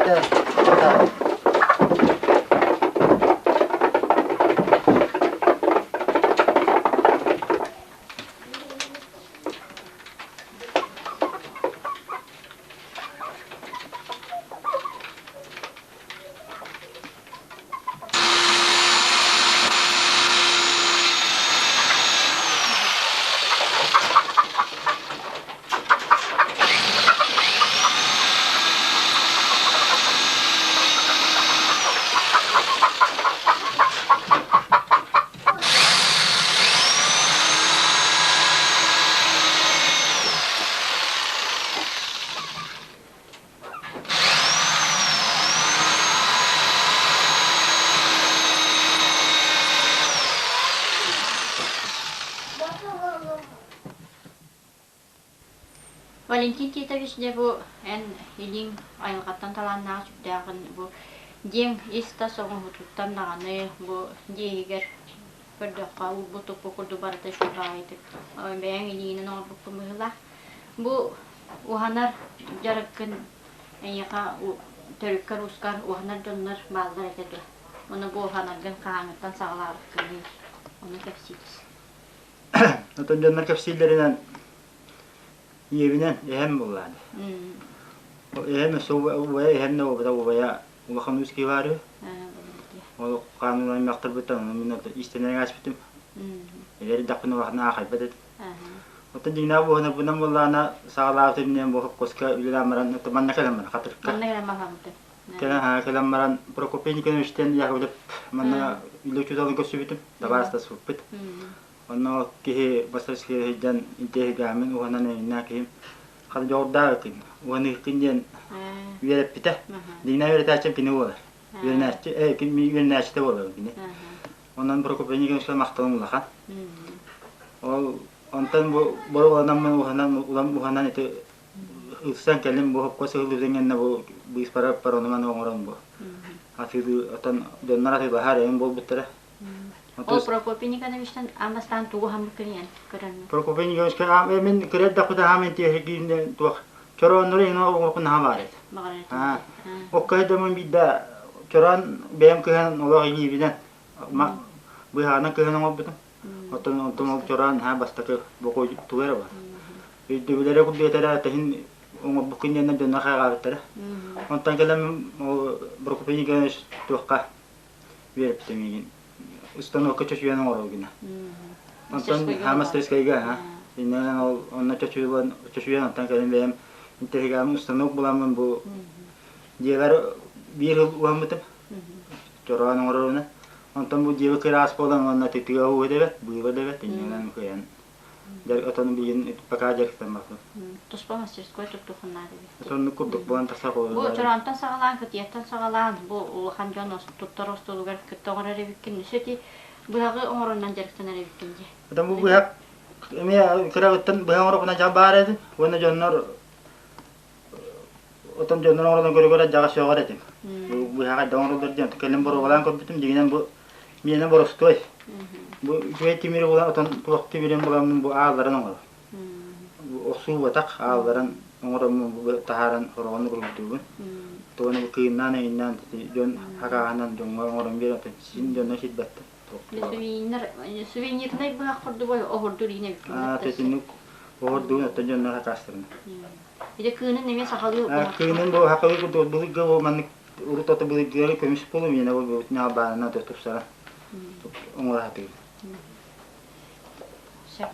Этэ. Валентин Титович, дьэ бу эн илиҥ айылҕаттан талааннаах сүрдээҕин бу дьиэҥ ис-тас оҥоһуутуттан даҕаны бу дьиэ иһигэр көрдөххө уурбут-туппут курдук барыта үчүгэй баҕайытык бэйэҥ илиигинэн оҥорбуккун быһыылаах. Бу уһанар дьарыккын эйиэхэ төрүккэр-уускар уһанар дьоннор бааллар этэ дуо? Ону бу уһанаргын хаһааҥҥыттан саҕалаабыккыный? Ону кэпсиигис. Отон дьоннор кэпсииллэринэн ийэбинэн эһэм буоллааны. Эһэм өссө убайа эһэм да буолбата убайа улахан уус киһи баар үһү. Ол хаанынан аймахтарбыттан ону мин иистэнэн ааспытым. Эдэр эрдэхпинэ улахан аахайбат этим. Оттон дьиҥнээх буоһунарбынан буоллаҕына саҕалаабытым диэн бу хопкуоска үлэлээн баран манна кэлэн баран Хатырыкка. Манна кэлэн баһаабытым. Кэлэн кэлэн баран Прокопий Никоновичтан Яковлев манна үлэ учууталын көрсүбүтүм, табаарыстаспыппыт. Онно киһи мастерская сылдьан интиэһигээмин уһанан эйиннээх киһим хата дьоҕурдаах ыкын, уһаныыккын диэн үөрэппитэ. Дьиҥнээх үөрэтээччим кини буолар. Үөрэнээччи, үөрэнээччитэ буолар кини. Онон Прокопий Никоновичка махталым улахан. Ол онтон бу боруобаланаммын уһанан улам уһанан ити ылсан кэлин бу хопко сыһыллыбытын кэннэ бу быыспараппар ону маны оҥорон бу атыылыы отон дьоннор атыылаһар эҥин буолбуттара. Ол Прокопий Никоновичтан аан бастаан тугу уһаммыккын ийэн көрөн. Прокопий Никоновичка мин кыра эрдэхпинэ хаамын тиэхигииннэ туох чорооннору эҥин оҥорбун наһаа баар этэ. Баҕар Окко дьоммун биирдэ чороон бэйэм кыһан олох илиибинэн быһаҕынан кыһан оҥорбутум. Оттон онтон ол чороон наһаа бастакы бокуой туга эрэ бар. Өйдөбүлэрэ курдук этэрэ тэһин оҥорбуккун диэннэр дьоннор хайҕаабыттара. Онтон кэлэн ол Прокопий Николаевич туохха үөрэппитэ миигин установка чочуйан оҥорор гына. Онтон мастерскайга иннинэн ол онно чочуйан чочуйан онтон кэлэн бэйэм интэриэһиргээммин установка буламмын бу дьиэбэр биир сыл уһаммытым чороон оҥороруна. Онтон бу дьиэбэ кыраас буолан уонна тытыга ууга дэбэт, быыба дэбэт иннинэн кыайан отон билигин пока дьарыктаммаппын. Туспа мастерской туттуоххун наада эбит. Соннук курдук буолан тахсар Бу чороонтон саҕалаан, кытыйаттан саҕалаан, бу улахан дьон туттар остуолугар кытта оҥорор эбиккин. Өссө ити быһаҕы оҥороннон дьарыктанар эбиккин дии. Отон бу быһах эмиэ кырабыттан быһах оҥороппуна дьал баар этим. Уонна дьоннор Отон дьоннор оҥороллорун көрө-көрө дьаҕа сөҕөр этим. Быһаҕа хайдах оҥороллор диэн кэлин боруобалаан көрбүтүм, дьиҥинэн бу миэнэ боростуой. Бу үчүгэй тимири булан отон туох тимирин буламмын бу аалларан оҥорор. Бу охсуубатах аалларан оҥороммун бу таһааран хороҕону уруһуйдуубун. Тугуна бу кыыннаан эҥиннээн дьон хакааһынан дьоҥҥо оҥорон биэрэн отон син дьонно сирбэттэр. Сувенирнай быһах курдук оһордуур иин эбит. Тэтинник оһордуун оттон дьоннор хакаастарына. Ити кыынын эмиэ сахалыы Кыынын бу сахалыы курдук былыргы бу маннык урут ото былыргылары көмүс буолу миэнэ бу бутун баанына тупсара оҥоро сатыыр. Сөп.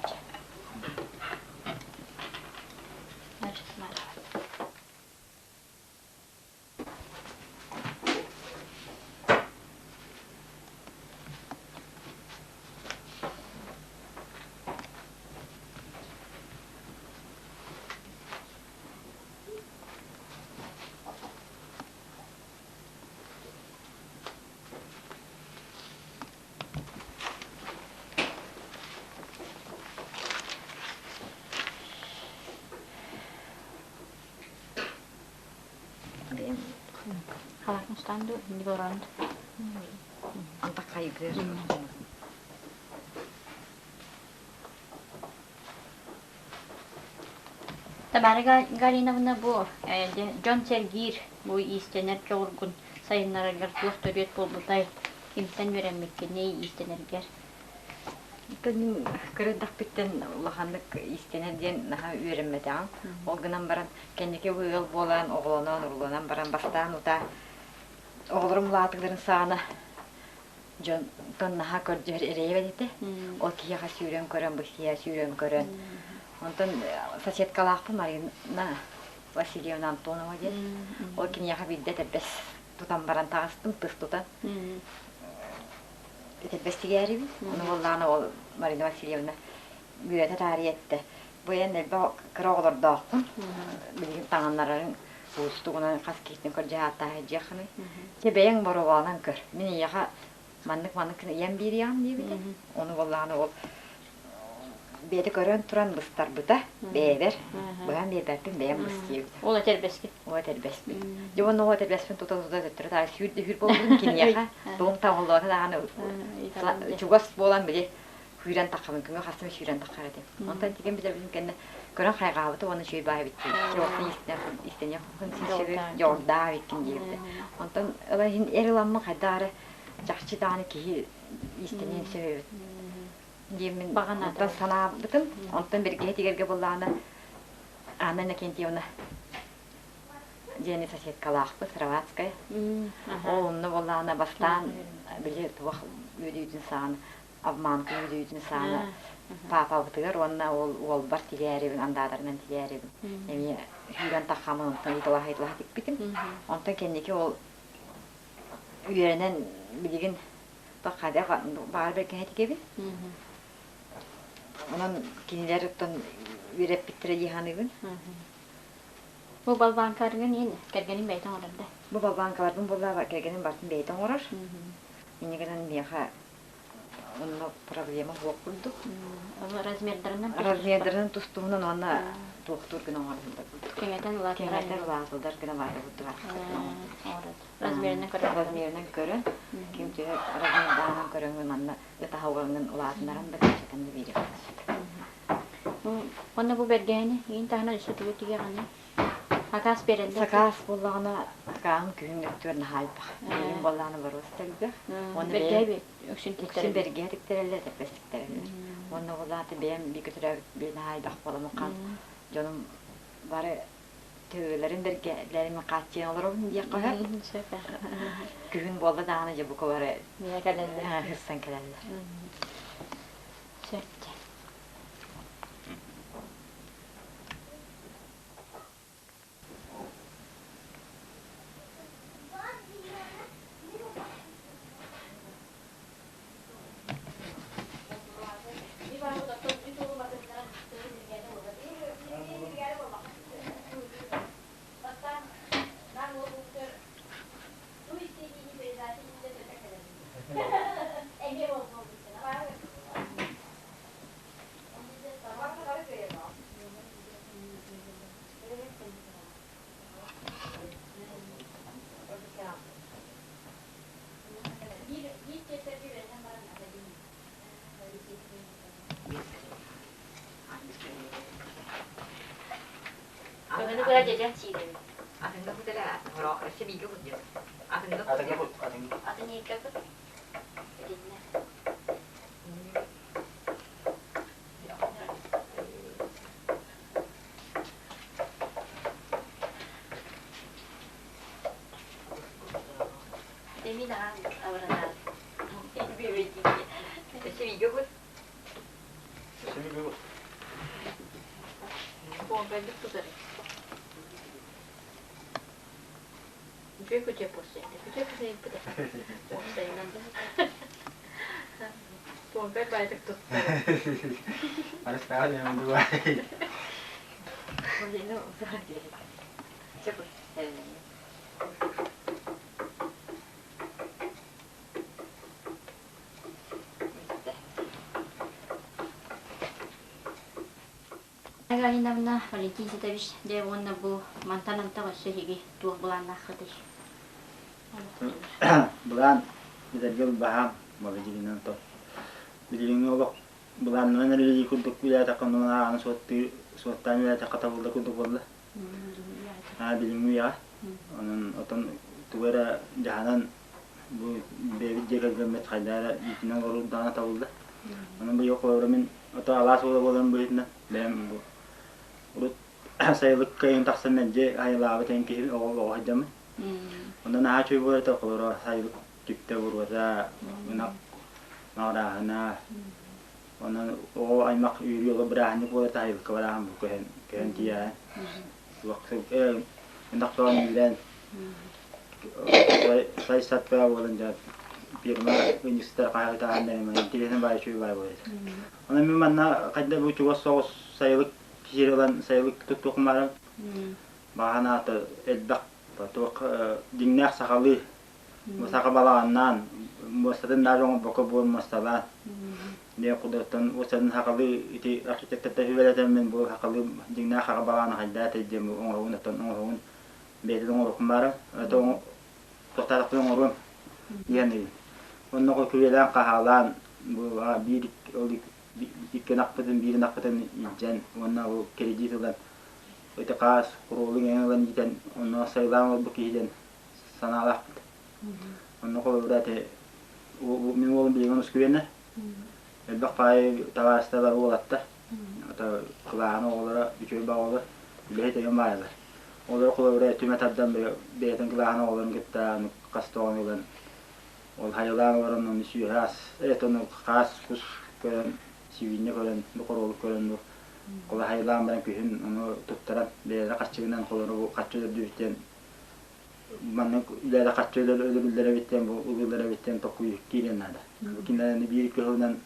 Халаатын дуу, инник олорон. Антаххайгыр. Тамара Галиновна бу дьон сэргиир бу иистэнэр дьоҕургун сайыннараргар туох төрүөт буолбутай? Кимтэн үөрэммиккиний иистэнэргэр? Мин кыра эрдэхпиттэн улаханнык иистэнэр диэн наһаа үөрэммэтэҕим. Ол гынан баран кэнники ыал буолан, оҕолонон, урууланан баран бастаан утаа оҕолорум улаатыыларын саҕана дьонтон наһаа көрдөһөр эрэйэ этэ. Ол киһиэхэ сүүрэн көрөн, бу киһиэхэ сүүрэн көрөн. Онтон соседкалаахпын Марина Васильевна Антонова диэн. Ол киниэхэ биирдэ этэрбэс тутан баран таҕыстым, тыс тутан. Этэрбэс тигээрибин. Ону буоллаҕына ол Марина Васильевна үөрэтэ таарыйа эттэ. Бу эн элбэх кыра оҕолордооххун, билигин таҥыннарарыҥ уустугунан хас киһитин көрдьаһааттааһы дьиэххиний. Чэ бэйэҥ боруобаланан көр. Мин эйиэхэ маннык-маннык ыйан биэриэҕим диэбитэ. Ону буоллаҕына ол бэйэтэ көрөн туран быстарбыта бэйэбэр быһан биэрбэппин бэйэм быс диэбитэ. Ол этэрбэскит. Ол этэрбэспин. Дьэ уонна ол этэрбэспин тута-тута төттөрү таары сүүрдэ-сүүр буолбутум киниэхэ тугум таҥыллыбата даҕаны чугас буолан били күүрэн таххабын күҥҥэ хастым сүүрэн таххар этим. Онтон тигэн билэрбитин кэннэ көрөн хайҕаабыта уонна үчүгэй баай эбит диэбит. Истэниэххин син дьоҕурдаах эбиккин диэбитэ. Онтон ыла иһин эр ыламмын хайдах эрэ чахчы даҕаны киһи истэниэн сөп эбит диэммин онтон санаабытым. Онтон бэргэһэ тигэргэ буоллаҕына Анна Иннокентьевна диэни соседкалаахпыт Сыроватская. Ол онно буоллаҕына бастаан били туох үөдүйүүтүн саҕана обманка үөдүйүүтүн саҕана паапабытыгар уонна ол уолбар тигээрибин андаатарынан тигээрибин эмиэ сүүрэн таххамын онтон ыйыталаһа-ыйыталаһа тикпитим. Онтон кэнники ол үөрэнэн билигин хайдах баҕар бэргэһэ тигэбин. Онон кинилэр оттон үөрэппиттэрэ дии саныыбын. Бу болванкаларгын иин кэргэним бэйэтэ оҥорор да? Бу болванкаларбын буоллаҕа кэргэним барытын бэйэтэ оҥорор. Инньэ гынан миэхэ онно проблема суох курдук. Размердарынан Размердарынан тус-туһунан уонна туохтуур гына оҥороллор курдук. Кэҥэтэн улаатыннарар. Кэҥэтэн улаатыллар гына баата курдук Размерынан көрөн. Размерынан көрөн, ким төһө размердааҕынан көрөҥҥүн манна ытаһа угаҥҥын улаатыннаран да кыччатан да биэриэххэ сөп. Уонна бу бэргэһэни иин таһынан өссө тугу тигэҕиний? Сакаас биэрэллэр. Сакаас буоллаҕына, сакааһым күһүн өттүгэр наһаа элбэх. Билигин буоллаҕына боруоста элбэх. Уонна Бэргэһэ бэйэм үксүн үксүн тиктэрэллэр. бэргэһэ тиктэрэллэр, этэрбэс тиктэрэллэр. Уонна буоллаҕына бэйэм бииргэ төрөөбүт биир наһаа элбэх буоламмын хаан дьонум бары төбөлөрүн бэргэлэрин хааччыйан олоробун диэххэ сөп. Сөп. Күһүн буолла даҕаны дьэ бука бары Миэ кэлэллэр. сырсан кэлэллэр. Сөп. Кыһыны быһа дьэдьэн сиирэбин. Атыҥҥа бутара өссө бииргэ курдук. Атыҥҥа Атыҥҥа курдук. атыҥҥа. Атын ииккэ итиннэ. Эмин аҕаҥ абыранаат. Өссө бииргэ кут. Өссө бииргэ кут. Помпайдык тутар. Үчүгэй күтүө буолсайда. Күтүө күтүө Уопсайынан. Помпай баайдык туттар. Арыстаҕа диэн дубай. Галиновна, Валентин Титович, дьэ уонна бу мантан антах өссө эһиги туох былааннааххытый? Былаан битэргэ баһаам магазинынан то. Билигиҥҥи олох былааннанан эрэлии курдук үлэлээтэххэ онон ааҕан суоттыы суоттаан үөрэтэххэ табылла курдук буолла. Аа билиҥҥи үйэҕэ. Онон отон тугу эрэ дьаһанан бу бэйэбит дьиэ кэргэммит хайдах эрэ иитинэн олорурдаҕына табылла. Онон быйыл холобура мин ото алаас уола буоларым быһыытынан бэйэм бу урут сайылыкка иһин тахсан мэлдьи айылаабыт эн киһи оҕо оҕо сылдьаммын. Онон наһаа үчүгэй буолар этэ холобура сайылык түптэ буруота, ынах маҕырааһына, онон оҕо аймах үөрүү олор бырааһынньык буолар сайылыкка барааһын бу көһөн көһөн тиийэҕин. Ынах тоҕон үүрэн сай сатта буолан дьэ фирма ыанньыксыттар хаһыытааһын интириэһинэй баай үчүгэй баай буолар. Онон мин манна хайда бу чугас соҕус сайылык сири ылан сайылык туттуохум баарым. Баҕа аата элбэх туох дьиҥнээх сахалыы саха балаҕаннаан муостатын даже оҥорбокко буор муосталаан диэн кудаттан уостатын сахалыы ити архитектортан сүбэлэтэммин бу сахалыы дьиҥнээх саха балаҕана хайдаа диэн бу оҥоһугун оттон оҥоһугун бэйэтин оҥоруохпун баара это туохтаатахпын оҥоруом диэн онно күрүөлээн хаһаалаан бу биир ол икки ынахпытын биир ынахпытын илдьэн уонна ол кредит ылан ити хаас куруолун эҥин ылан иитэн онно сайылаан олорбут киһи диэн санаалаахпыт. Онно холобура ити мин уолум билигин ускуйана элбэх паайы табаарыстар уолаттар ата кылааһын оҕолоро үчүгэй баҕалар үлэһит өйөн баайалар. Олор холобура түмэ тардан бэйэтин кылааһын оҕолорун кытта хас тоҕон ылан ол хайалаан олорон ону сүөһү ас это ону хаас кус көрөн сибиинньэ көрөн бу хоруолук көрөн бу хайалаан баран күһүн ону туттаран бэйэлэрэ харчыгынан холору харчы өлөрдүбүт диэн маннык үлэлэ харчы өлөрүллэр эбит диэн бу ылыылар эбит диэн толкуй киириэн наада. Бу кинилэри биир кыһылынан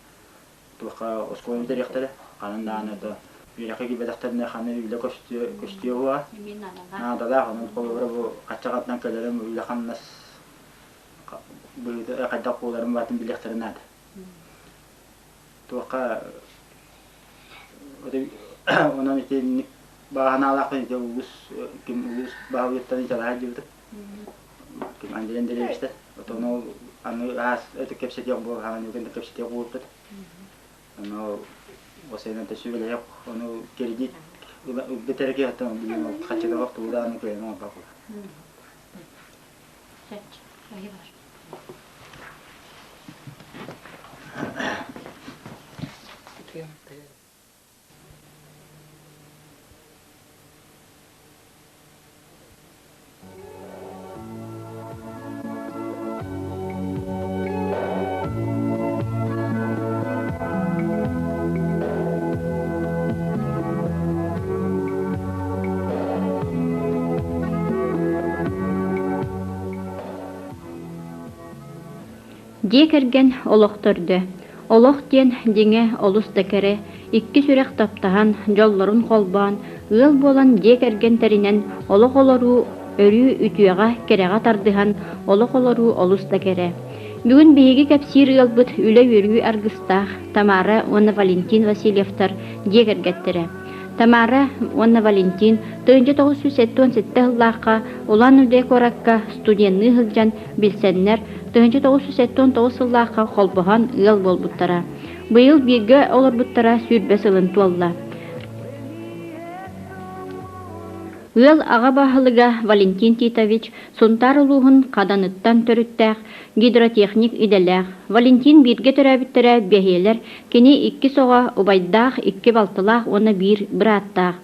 туохха оскуола бүтэриэхтэрэ, ханан даҕаны то үөрэххэ киирбэтэхтэринэ ханна үлэ көстүө көстүө буола. Наадалаах онон холобура бу хаччаҕатынан кэлэрим үлэ хамнас быһыыта хайдах буоларын баатын билиэхтэрэ наада. Туохха онон итинник бааһынаалаахпын ити улуус ким улуус баһылыгыттан италаһа дьыбыта ким Андрей Андреевичтар отон ол аны аас өтө кэпсэтиэх буолаһаан югэн кэпсэтиэх буолбут ону осенан төсүбэлэһэх ону кредит ылбыт эрэ киһи билим ол хаччыдабах тугудааны кыайан оҥорбакка Дьиэ кэргэн олох төрдө. Олох диэн дьиҥэ олус да кэрэ, икки сүрэх таптаһан, дьоллорун холбоон, ыал буолан дьиэ кэргэн тэринэн олох олоруу өрүү үтүөҕэ, кэрэҕэ тардыһан олох олоруу олус да кэрэ. Бүгүн биһиги кэпсиир ыалбыт үлэ-үөрүү аргыстаах Тамара уонна Валентин Васильевтар дьиэ кэргэттэрэ. Тамара уонна Валентин 1977 сыллаахха Улан-Удэ куоракка студенныы сылдьан билсэннэр, 1979 сыллаахха холбоһон ыал буолбуттара. Быйыл бииргэ олорбуттара 20 сылын туолла. Ыал аҕа баһылыга Валентин Титович Сунтаар улууһун Хаданыттан төрүттээх, гидротехник идэлээх. Валентин бииргэ төрөөбүттэрэ бэһиэлэр, кини иккис оҕо, убайдаах, икки балтылаах уонна биир бырааттаах.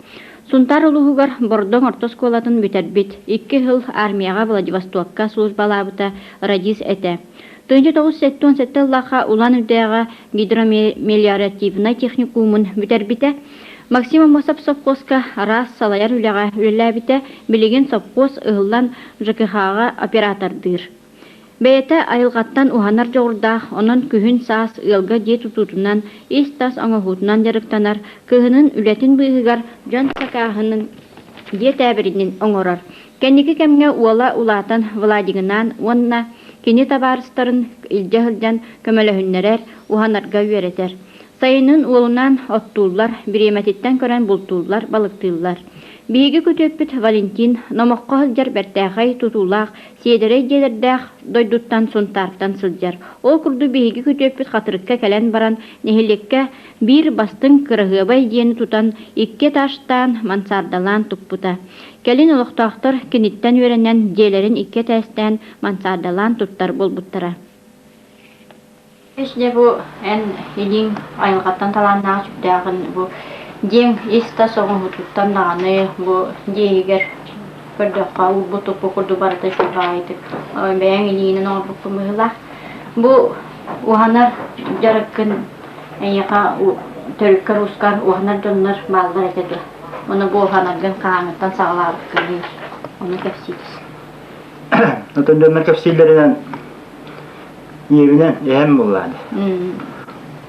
Сунтаар улууһугар Бордоҥ орто оскуолатын бүтэрбит, икки сыл армияҕа Владивостокка службалаабыта, радист этэ. 1977 сыллаахха Улан-Үдэҕэ гидромелиоративнай техникумун бүтэрбитэ. Максим Аммосов совхозка араас салайар үлэҕэ үлэлээбитэ, билигин совхоз ыһыллан ЖКХ-ҕа оператордыыр. Бэйэтэ айылҕаттан уһанар дьоҕурдаах, онон күһүн-саас ыалга дьиэ тутуутунан, ис-тас оҥоһуутунан дьарыктанар, кыһынын үлэтин быыһыгар дьон сакааһынын дьиэ тээбиринин оҥорор. Кэнники кэмҥэ уола улаатан Владигынаан уонна кини табаарыстарын илдьэ сылдьан көмөлөһүннэрэр, уһанарга үөрэтэр. Сайынын уолунаан оттууллар, бириэмэтиттэн көрөн бултууллар, балыктыыллар. Биһиги күтүөппүт Валентин номоххо сылдьар бэртээхэй тутуулаах, сиэдэрэй дьиэлэрдээх дойдуттан Сунтаартан сылдьар. Ол курдук биһиги күтүөппүт Хатырыкка кэлэн баран, нэһилиэккэ биир бастыҥ кыраһыабай дьиэни тутан, икки этажтаан, мансаардалаан туппута. Кэлин олохтоохтор киниттэн үөрэнэн, дьиэлэрин икки этээстээн, мансаардалаан туттар буолбуттара. Дьэ бу эн илииҥ айылҕаттан талааннаах сүрдээҕин бу дьиэҥ ис-тас оҥоһуутуттан даҕаны бу дьиэ иһигэр көрдөххө уурбут-туппут курдук барыта үчүгэй баҕайытык бэйэҥ илиигинэн оҥорбуккун быһыылаах. Бу уһанар дьарыккын эйиэхэ төрүккэр-уускар уһанар дьоннор бааллар этэ дуо? Ону бу уһанаргын хаһааҥҥыттан саҕалаабыккыный? Ону кэпсии түс. Отон дьоннор кэпсииллэринэн Ийэбинэн эһэм буоллаҕа.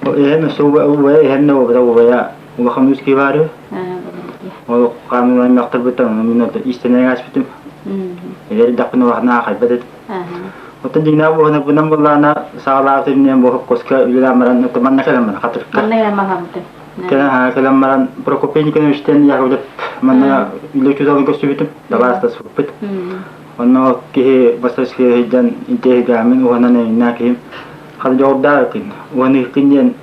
Эһэм өссө убайа эһэм да буолбата убайа улахан үс киһи баар үһү. Ол хаанынан аймахтарбыттан ону мин иистэнэн ааспытым. Эдэр эрдэхпинэ улахан аахайбат этим. Оттон дьиҥнээх буоһунарбынан буоллаҕына саҕалаабытым иннинэ бу хопкуоска үлэлээн баран манна кэлэн баран Хатырыкка. Манна кэлэн баран Кэлэн кэлэн баран Прокопий Николаевичтан Яковлев манна үлэ учууталын көрсүбүтүм. Табаарыстаспыппыт. Онно киһи бастакы сылдьан интэһигээмин уһанан эйиннээх киһим хата дьоҕурдаах күн уһаныыккын диэн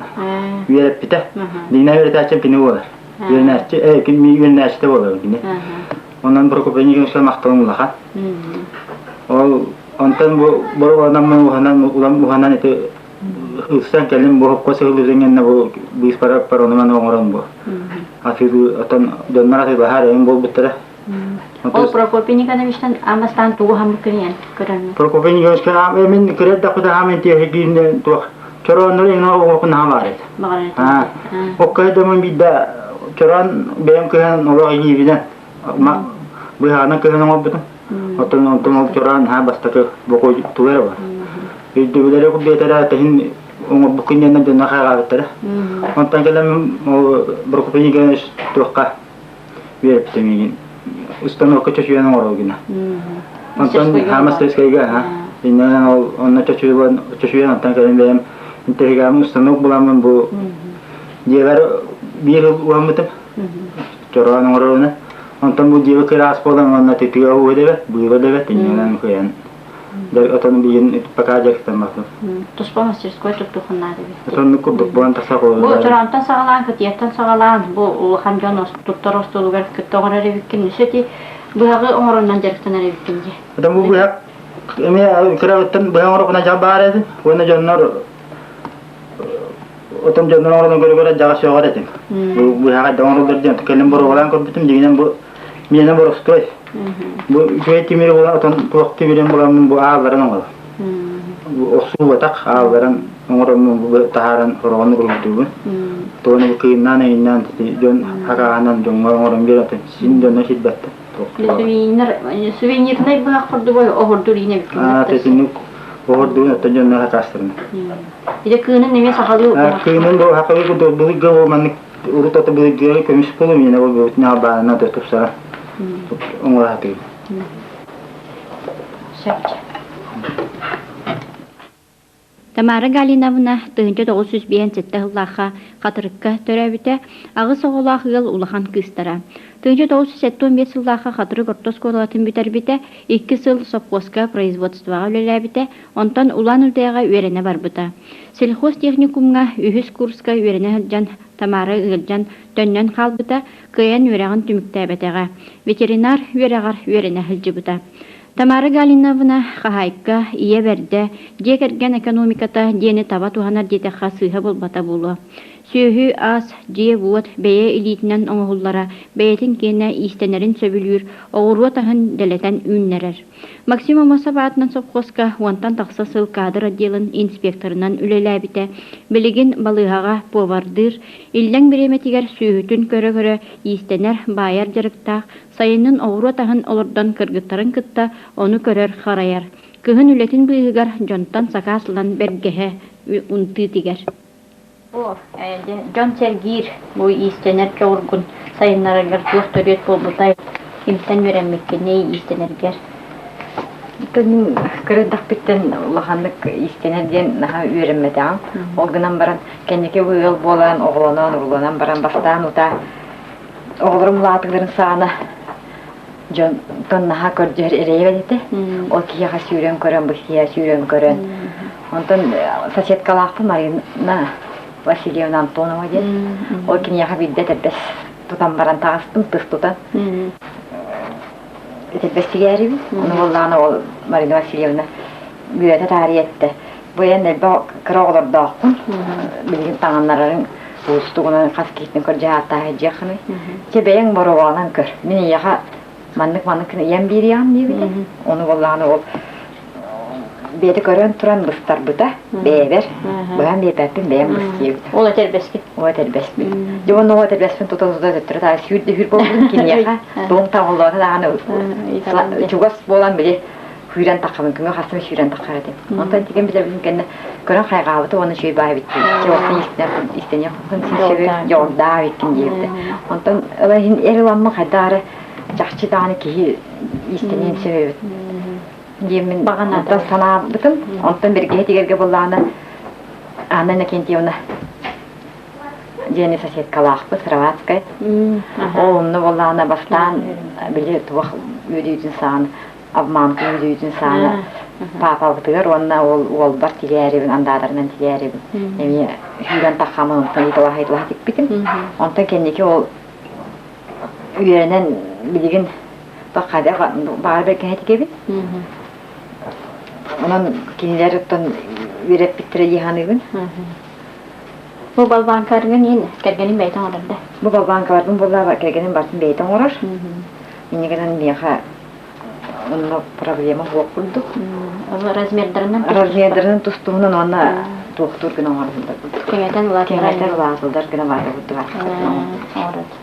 үөрэппитэ. Дьиҥнээх үөрэтээччим кини буолар. Үөрэнээччи э үөрэнээччитэ буолар кини. Онон Прокопий Николаевичка махталым улахан. Ол онтон бу боруонаммын уһанан улам уһанан ити ылсан кэлин бу хопко сыһыллыытын гэннэ бу быыспараппар ону маны оҥорон бу атыылыы отон дьоннор атыылаһар эҥин буолбуттара. Ол Прокопий Никоновичтан аан бастаан тугу хаммыккын ийэн көрөн? Прокопий Никоновичка мин кырар да хаамын тиэһигииннэн туох чорооннор эҥин оҕоқун хаамаар этэ. Баҕар этэ. Оккай дамын биирдэ чороон бэйэм кыһан олох илиибинэн быһаанан кыһан оҥорбутум. Оттон онтон ол чороон ха бастакы бокуй тугу эрэ бар. Өйдөбүлэри курдук тэһин оҥорбуккун диэн дьонно хайҕаабыттара. Онтон кэлэн ол Прокопий Никонович туохха үөрэппитэ миигин установка чочуйан оҥорор гына. Онтон Хамастерскайга иннинэн ол онно чочуйан чочуйан онтон кэлэн бэйэм интэһигээмин установка буламмын бу дьиэбэр биир ыл уһаммытым чороон оҥороруна онтон бу дьиэбэ кыраас буолан уонна тытыга ууга дэбэт быыба дэбэт иннинэн кыайан Отон билигин пока дьарыктаммаппын. Туспа мастерской туттуоххун наада эбит. Отоннук курдук буолан тахса Бу чороонтон саҕалаан, кытыйаттан саҕалаан, бу улахан дьон туттар остуолугар кытта оҥорор эбиккин. Өссө ити быһаҕы оҥороннон дьарыктанар эбиккин дии. Отон бу быһах эмиэ кыраҕыттан быһах оҥоруохпуна дьал баар этим. Уонна дьоннор отон дьоннор оҥорон көрө-көрө дьаҕа сөҕөр этим. Бу быһаҕы да оҥороллор диэн кэлин боруобалаан көрбүтүм. Дьиҥинэн бу Миэнэ боростуой. Бу үчүгэй тимири булан отон туох тимирин буламмын бу аалларын оҥорор. Бу охсубатах аалларын оҥороммун бу таһааран хороҕону уруһуйдуубун. Туону бу кыыннаан эйиннээн дьон хакааһынан дьоҥҥо оҥорон биэрэтин син дьоно сирбэттэр. Сувенирнай быһах курдук оһордуур иин эбит. Аа, тэтинник оһордуун оттон дьонно хакаастырын. Ide кыынын эмиэ сахалыы Кыынын бу хакалыы курдук былыргы маннык Урут аты былыргы көмүс буолуо миэнэ буолбут ньаалбаанына да тупсара оҥоро сатыыр. Сөп. Тамара Галиновна 1957 сыллаахха Хатырыкка төрөөбүтэ, аҕыс оҕолоох ыал улахан кыыстара. 1975 сыллаахха Хатырык орто оскуолатын бүтэрбитэ, икки сыл сопхуоска производствоҕа үлэлээбитэ, онтон Улан-Удэҕэ үөрэнэ барбыта. Сельхозтехникумҥа үһүс курска үөрэнэ сылдьан Тамара ыалдьан төннөн хаалбыта, кыайан үөрэҕин түмүктээбэтэҕэ. Ветеринар үөрэҕэр үөрэнэ сылдьыбыта. Тамара Галиновна хаһаайка, ийэ бэрдэ, дьиэ кэргэн экономиката диэни таба туһанар диэтэххэ сыыһа буолбата буолуо. Сүөһү, ас, дьиэ-уот бэйэ илиитинэн оҥоһуллара бэйэтин киэнэ иистэнэрин сөбүлүүр, оҕуруот аһын дэлэтэн үүннэрэр. Максим Аммосов аатынан сопхуоска уонтан тахса сыл кадр отделын инспекторынан үлэлээбитэ, билигин балыыһаҕа повардыыр, иллэҥ бириэмэтигэр сүөһүтүн көрө-көрө иистэнэр, баайар дьарыктаах, сайынын оҕуруот аһын олордон кыргыттарын кытта ону көрөр-харайар. Кыһын үлэтин быыһыгар дьонтон сакаас ылан бэргэһэ унтыы тигэр. Бу дьон сэргиир, бу иистэнэр дьоҕургун сайыннараргар туох төрүөт буолбутай? Кимтэн үөрэммиккиний иистэнэргэр? Мин кыра эрдэхпиттэн улаханнык иистэнэр диэн наһаа үөрэммэтэҕим. Ол гынан баран кэнники бу ыал буолан, оҕолонон, урууланан баран бастаан утаа оҕолорум улаатыыларын саҕана. Дьонтон наһаа көрдөһөр эрэйэ этэ. Ол киһиэхэ сүүрэн көрөн, бу киһиэхэ сүүрэн көрөн. Онтон соседкалаахпын Марина Васильевна Антонова диэн. Ол киниэхэ биирдэ этэрбэс тутан баран таҕыстым, тыс тутан. Этэрбэс тигээрибин. Ону буоллаҕына ол Марина Васильевна үөрэтэ таарыйа эттэ. Бу эн элбэх кыра оҕолордооххун, билигин таҥыннарарыҥ уустугунан хас киһиттэн көрдьаһааттаах дьиэххиний. Чэ бэйэҥ боруобаланан көр. Мин эйиэхэ маннык-маннык ыйан биэриэҕим диэбитэ. Ону буоллаҕына ол бэйэтэ көрөн туран быстарбыта бэйэбэр быһан биэрбэппин бэйэм быс диэбитэ. Ол этэрбэскит. Ол этэрбэспин. Дьэ уонна ол этэрбэспин тута-тута төттөрү таары сүүрдэ сүүр буолбутум киниэхэ туом таҕыллыбата даҕаны чугас буолан били сүүрэн таххабын күҥҥэ хастым сүүрэн таххар этим. Онтон тигэн билэбитин кэннэ көрөн хайҕаабыта уонна үчүгэй баа эбит диэбит. Чэ уопсан истэниэх син сөбү дьоҕурдаах эбиккин диэбитэ. Онтон ыла иһин эр ыламмын хайдах эрэ чахчы даҕаны киһи истэниэн сөп эбит диэммин онтон санаабытым. Онтон бэргэһэ тигэргэ буоллаҕына Анна Иннокентьевна диэни соседкалаахпыт Сыроватскай. Ол онно буоллаҕына бастаан били туох үөрүүтүн саҕана обманка үөрүүтүн саана паапабытыгар уонна ол уолбар тигээрибин андаатарынан тигээрибин эмиэ сүүрэн таххамын онтон ыйыталаһа ыйыталаһа тикпитим онтон кэнники ол үөрэнэн билигин хайдах баҕар бэргэһэ тигэбин онон кинилэр оттон үөрэппиттэрэ дии саныыбын. Бу болванкаларгын иин кэргэним бэйэтэ оҥорор да? Бу болванкаларбын буоллаҕа кэргэним барытын бэйэтэ оҥорор. Инньэ гынан миэхэ Онно проблема суох курдук. Размердарынан Размердарынан тустуһунан уонна туохтуур гына оҥороллор курдук. Кэҥэтэн улаатыннар. Кэҥэтэн улаатыллар гына баата курдук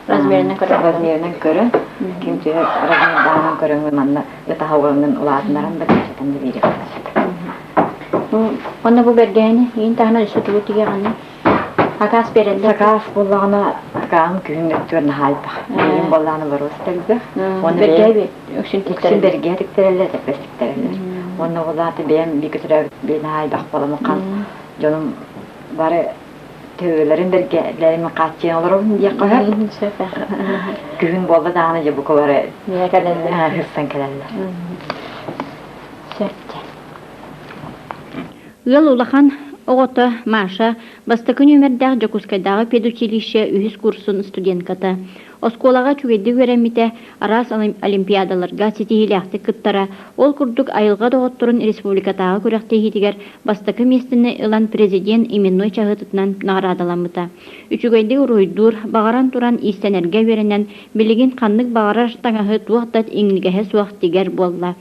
Размерынан көрөн. Размерынан көрөн, ким төһө размердааҕын көрөҥҥүн манна ытаһа угаҥҥын улаатыннаран да кэпсэтэн да биэриэххэ сөп. Онно бу бэргэһэни иин таһынан өссө тугу тигиэҕиний? Акаас биэрэллэр. Сакаас буоллаҕына, акааһым күһүн өттүгэр наһаа элбэх. Билигин буоллаҕына боруос да элбэх. Уонна Бэргэһэ үксүн үксүн бэргэһэ тиктэрэллэр, тэппэс тиктэрэллэр. Уонна буоллаҕына бэйэм бииргэ төрөөбүт бэйэ наһаа элбэх буоламмын хан дьонум бары төбөлөрүн бэргэлэрин хааччыйан олоробун диэххэ сөп. Күһүн буолла даҕаны дьэ бука бары сырсан кэлэллэр. Сөп. Ыал улахан оҕото Маша бастакы нүөмэрдээх Дьокуускайдааҕы педучилище үһүс курсун студентката. Оскуолаҕа үчүгэйдик үөрэммитэ, араас олимпиадаларга ситиһиилээхтик кыттара, ол курдук айылҕа доҕотторун республикатааҕы күрэхтэһиитигэр бастакы миэстэни ылан президент именной чаһыытынан наҕараадаламмыта. Үчүгэйдик уруһуйдуур, баҕаран туран иистэнэргэ үөрэнэн, билигин ханнык баҕарар таҥаһы туох да иҥнигэһэ суох тигэр буолла.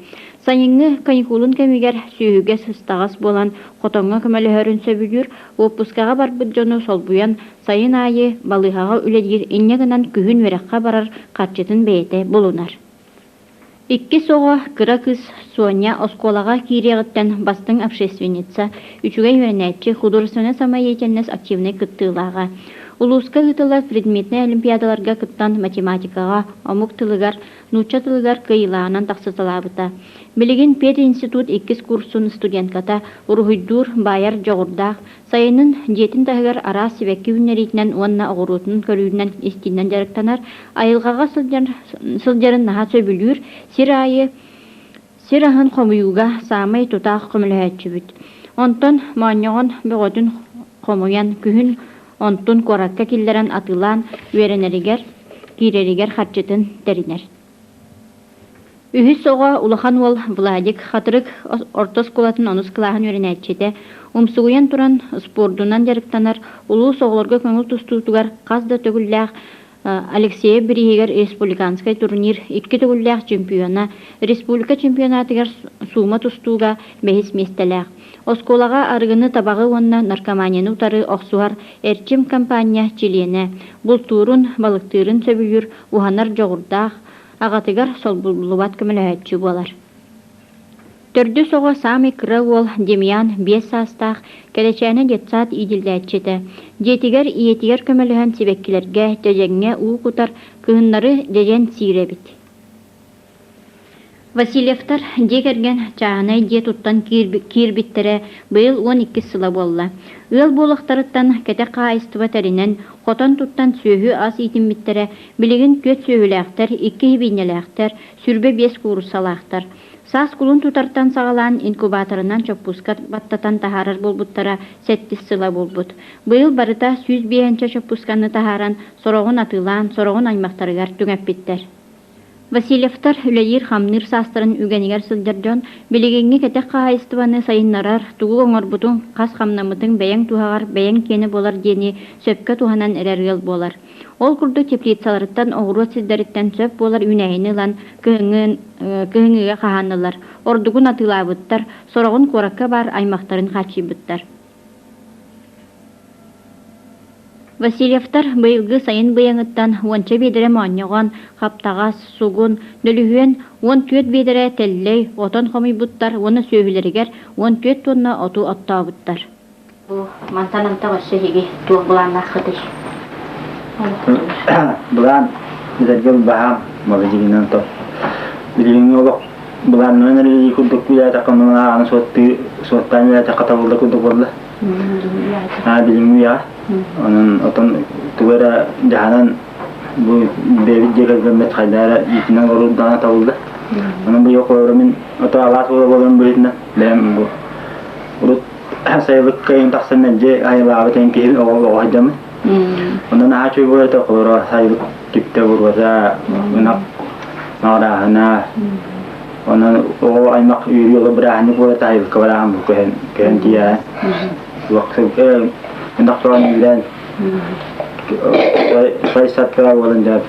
Сайыҥҥы каникулун кэмигэр сүөһүгэ сыстаҕас буолан хотоҥҥо көмөлөһөрүн сөбүлүүр, уоппускаҕа барбыт дьону солбуйан сайын аайы балыыһаҕа үлэлиир, инньэ гынан күһүн үөрэххэ барар харчытын бэйэтэ булунар. Иккис оҕо, кыра кыыс Соня оскуолаҕа киириэҕиттэн бастыҥ общественница, үчүгэй үөрэнээччи, художественнай самодеятельность активнай кыттыылааҕа. Улууска ыытыллар предметнэй олимпиадаларга кыттан математикаҕа, омук тылыгар, нуучча тылыгар кыайыылааҕынан тахсыталаабыта. Билигин пединститут иккис курсун студентката, уруһуйдуур, баайар дьоҕурдаах, сайынын дьиэтин таһыгар араас сибэкки үүннэриитинэн уонна оҕуруотун көрүүнэн истиинэн дьарыктанар, айылҕаҕа сылдьар, сылдьарын наһаа сөбүлүүр, сир аайы сир аһын хомуйууга саамай тутаах көмөлөһөөччүбүт. Онтон моонньоҕон бөҕөтүн хомуйан, күһүн онтун куоракка киллэрэн атыылаан үөрэнэригэр, киирэригэр харчытын тэринэр. Үһүс оҕо улахан уол Владик Хатырык орто оскуолатын онус кылааһын үөрэнээччитэ, умсугуйан туран спордунан дьарыктанар, улуус оҕолорго көҥүл тустуутугар хас да төгүллээх Алексеев бирииһигэр республиканскай турнир икки төгүллээх чемпиона, республика чемпионатыгар суума тустууга бэһис миэстэлээх. Оскуолаҕа арыгыны, табаҕы уонна наркоманияны утары охсуһар Эрчим компания чилиэнэ, бултуурун, балыктыырын сөбүлүүр, уһанар дьоҕурдаах, аҕатыгар солбуллубат көмөлөһөөччү буолар. Төрдүс оҕо саамай кыра уол Демьян 5 саастаах, Кэрэчээнэ детсад иитиллээччитэ. Дьиэтигэр ийэтигэр көмөлөһөн сибэккилэргэ, дьэдьэҥҥэ уу кутар, кыһыннары дьэдьэн сиир эбит. Васильевтар дьиэ кэргэн чааһынай дьиэ туттан киирбиттэрэ быйыл 12 сыла буолла. Ыал буолуохтарыттан кэтэх хаһаайыстыба тэринэн, хотон туттан сүөһү-ас иитиммиттэрэ, билигин түөрт сүөһүлээхтэр, икки сибиинньэлээхтэр, 25 кууруссалаахтар. Саас кулун тутартан саҕалаан инкубаторынан чоппууска баттатан таһаарар буолбуттара сэттис сыла буолбут. Быйыл барыта 105 чоппуусканы таһааран, сороҕун атыылаан, сороҕун аймахтарыгар түҥэппиттэр. Васильевтар үлэлиир-хамныыр саастарын үгэнигэр сылдьар дьон билигиҥҥи кэтэх хаһаайыстыбаны сайыннарар, тугу оҥорбутуҥ, хас хамнаммытыҥ бэйэҥ туһаҕар, бэйэҥ киэнэ буолар диэни сөпкө туһанан эрэр ыал буолар. Ол курдук теплицаларыттан, оҕуруот сирдэриттэн сөп буолар үүнээйини ылан кыһыҥҥыга хаһааннылар, ордугун атыылаабыттар, сороҕун куоракка баар аймахтарын хааччыйбыттар. Васильевтар быйылгы сайын быйаҥыттан уонча биэдэрэ моонньоҕон, хаптаҕас, сугун, дөлүһүөн, 14 биэдэрэ тэллэй, отон хомуйбуттар уонна сүөһүлэригэр 14 туонна оту оттообуттар. Бу мантан антах өссө эһиги туох былааннааххытый? Былаан эдэргэ баһаам молодежинан то билигиҥҥи олох былааннанан эрэлии курдук үлээтэххэ онон ааҕан суоттыы суоттаан үлээтэххэ табылла курдук буолла. Аа билиҥҥи үйэҕэ. Онон отон тугу эрэ дьаһанан бу бэйэбит дьиэ кэргэммит хайдах эрэ иитинэн олорурдаҕына табылла. Онон бу холобура мин ото алаас уола буоларым быһыытынан бэйэм бу урут сайылыкка тахсан мэлдьи айылаабыт эн киһи оҕо оҕо сылдьаммын. Онон наһаа үчүгэй буолар этэ холобура сайылык түптэ буруота, ынах маҕырааһына, онон оҕо аймах үөрүү олор бырааһынньык буолар этэ айылыкка барааһын бу көһөн көһөн тиийээн ынах тоҕон үүрэн сай саппыра буолан дьэ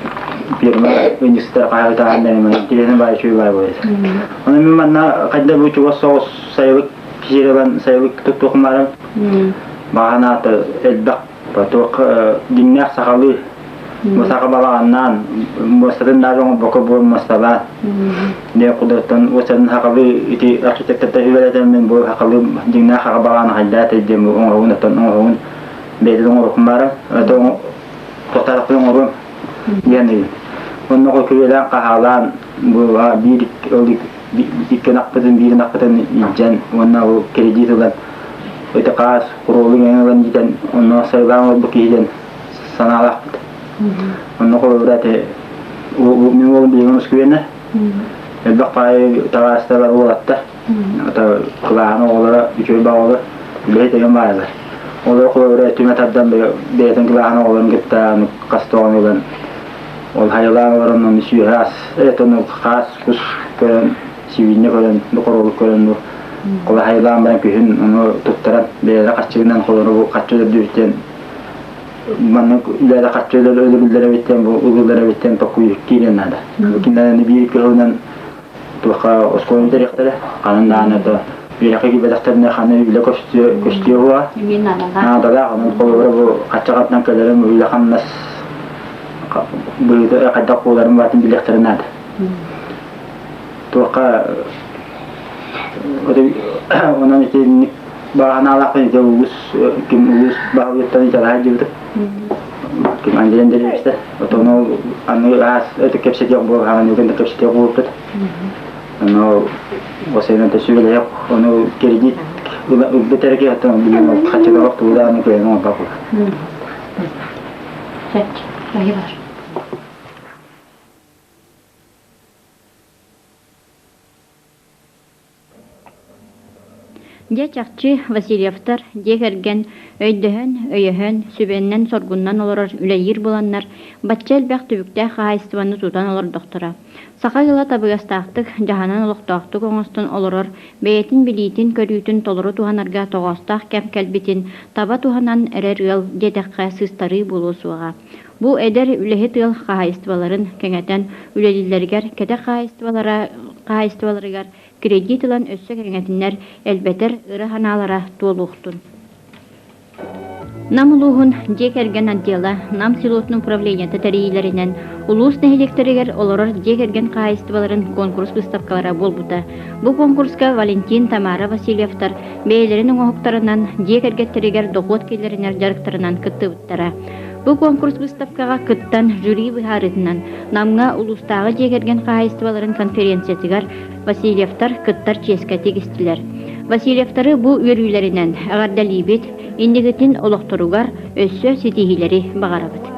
фирма ыанньыксыттар хаһыытаан интириэһинэй баай үчүгэй баай буолар этэ. Онон мин манна хайда бу чугас соҕус сайылык киһи ылан сайылык туттуохум баарым. Баҕа аата элбэх туох дьиҥнээх сахалыы саха балаҕаннаан муостатын даже оҥорбокко буол муосталаан дьэ кудаттан уостатын сахалыы ити архитектордар үөрэтэн мин бу сахалыы дьиҥнээх саха балаҕан хайдаат диэн бу оҥоһугун оттон оҥоһугун бэйэтин оҥоруохпун баара это тохтоотохпун оҥоруом диэн ыйын онно күрүөлээн хаһаалаан бу биир икки ынахпытын биир ынахпытын илдьэн уонна ол кредит ылан ити хаас куруолун эҥин ылан иитэн онно сайылаан олорбут киһи диэн санаалаахпыт. Онно холобура ити мин уолум билигин Москваны элбэх баайы табаарыстар уолаттар ата кылааһын оҕолоро үчүгэй баҕалар үлэһит эҥин баайалар. Олор холобура түмэ тардан бэйэтин кылааһын оҕолорун кытта хастоҕун ылан Ол хайалаан олорон ону сүөһү ас, этон хаас кус көрөн, сибиинньэ көрөн, бу хоруолук көрөн бу кола хайалаан баран күһүн ону туттаран бэйэлэрэ харчыгынан холоро бу харчы өлөрдүбүттэн маннык үлэлэрэ харчы өлөрүллэр эбиттэн бу ылыллар эбиттэн токуй киирэн наада. Кинилэр биир кыһылынан туохха оскуоланы бүтэриэхтэрэ, ханан даҕаны это үөрэххэ киирбэтэхтэринэ ханна үлэ көстүө көстүө буола. Наадалаах, онон холобура бу хаччаҕатынан кэлэрим үлэ хамнас быһыыта хайдах буоларын баатын билиэхтэрин наада. Туохха онон итинник бааһынаалаахпын ити улуус ким улуус баһылыгыттан италаһа дьыбыты ким Андрей Андреевичтэ отон ол аны аас это кэпсэтиэх буолаһаҕын үгэн да кэпсэтиэх буолбут ону осенен төсүбэлэһэх ону кредит ылбыт эрэ киһи оттон билим ол хаччыга тугудааны көйөн оҥорбак Сөп, бар. Дьэ, чахчы, Васильевтар дьиэ кэргэн өйдөһөн, өйөһөн, сүбэннэн-соргуннан олорор үлэлиир буоланнар, бачча элбэх түбүктээх хаһаайыстыбаны тутан олордохторо. Саха ыала табыгастаахтык, дьаһанан олохтоохтук оҥостон олорор, бэйэтин билиитин-көрүүтүн толору туһанарга тоҕоостоох кэм кэлбитин таба туһанан эрэр ыал диэтэххэ сыыстарыы буолуо суоҕа. Бу эдэр үлэһит ыал хаһаайыстыбаларын кэҥэтэн үлэлииллэригэр кэтэх хаһаайыстыбалара хаһаайыстыбаларыгар кредит ылан өссө кэҥэтинэр, элбэтэр ыра санаалара туолуохтун. Нам улууһун дьиэ кэргэн отдела Нам селотун управлениета тэрийиилэринэн улуус нэһилиэктэригэр олорор дьиэ кэргэн хаһаайыстыбаларын куонкурус быыстапкалара буолбута. Бу куонкуруска Валентин, Тамара Васильевтар бэйэлэрин оҥоһуктарынан дьиэ кэргэттэригэр дохуот киллэринэр дьарыктарынан кыттыбыттара. Бу куонкурус быыстапкаҕа кыттан жюри быһаарыытынан Намҥа улуустааҕы дьиэ кэргэн хаһаайыстыбаларын конференциятыгар Васильевтар кыттар чиэскэ тигистилэр. Васильевтары бу үөрүүлэринэн эҕэрдэлиибит, инникитин олохторугар өссө ситиһиилэри баҕарабыт.